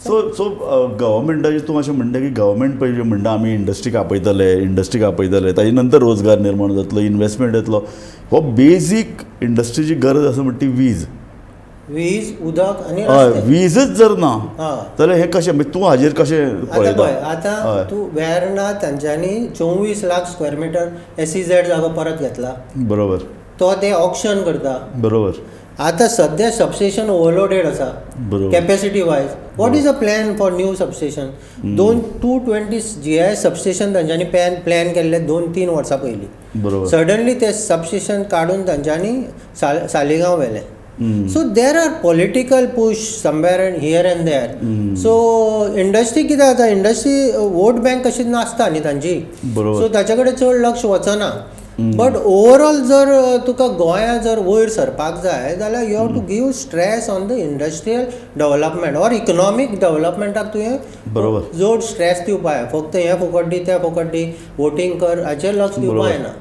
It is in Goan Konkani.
सो सो गव्हर्मेंटाचे तूं अशें म्हणटा की गव्हर्मेंट पयलीं म्हणटा आमी इंडस्ट्रीक आपयतले, इंडस्ट्रीक आपयतले, ताजे नंतर रोजगार निर्माण जातलो, इन्वेस्टमेंट येतलो. हो बेजीक इंडस्ट्रीची गरज आसा म्हणटा ती वीज. वीज, उदक आनी हय. रस्ते. वीजच जर ना जाल्यार हें कशें, म्हणजे तूं हाजेर कशें आतां पळयता? पळय आतां तूं वेर्णा तांच्यांनी 24 लाख स्क्वेअर मिटर एसईझेड जागो परत घेतला. तो ते ऑक्शन करता. आतां सद्या सबस्टेशन ओवरलोडेड आसा capacity wise. What is a plan for new substation? दोन 220 जीआयएस सबस्टेशन तांच्यांनी प्लॅन केल्ले 2-3 वर्सां पयलीं. सडनली ते सबस्टेशन काडून तांच्यांनी सालिगांव व्हेलें. So there are political push somewhere and here and there. So industry कितें जाता, इंडस्ट्री वोट बँक कशी नासता न्ही तांची. सो ताचे कडेन चड लक्ष वचना. बट ओवरऑल जर तुका गोंया जर वयर सरपाक जाय जाल्यार you have to give stress on the industrial development or economic डेवलपमेंटाक तुवें चड स्ट्रेस दिवपा जाय. फक्त हें फुकट दी, तें फुकट दी, वोटींग कर, हाचेर लक्ष दिवपा जायना.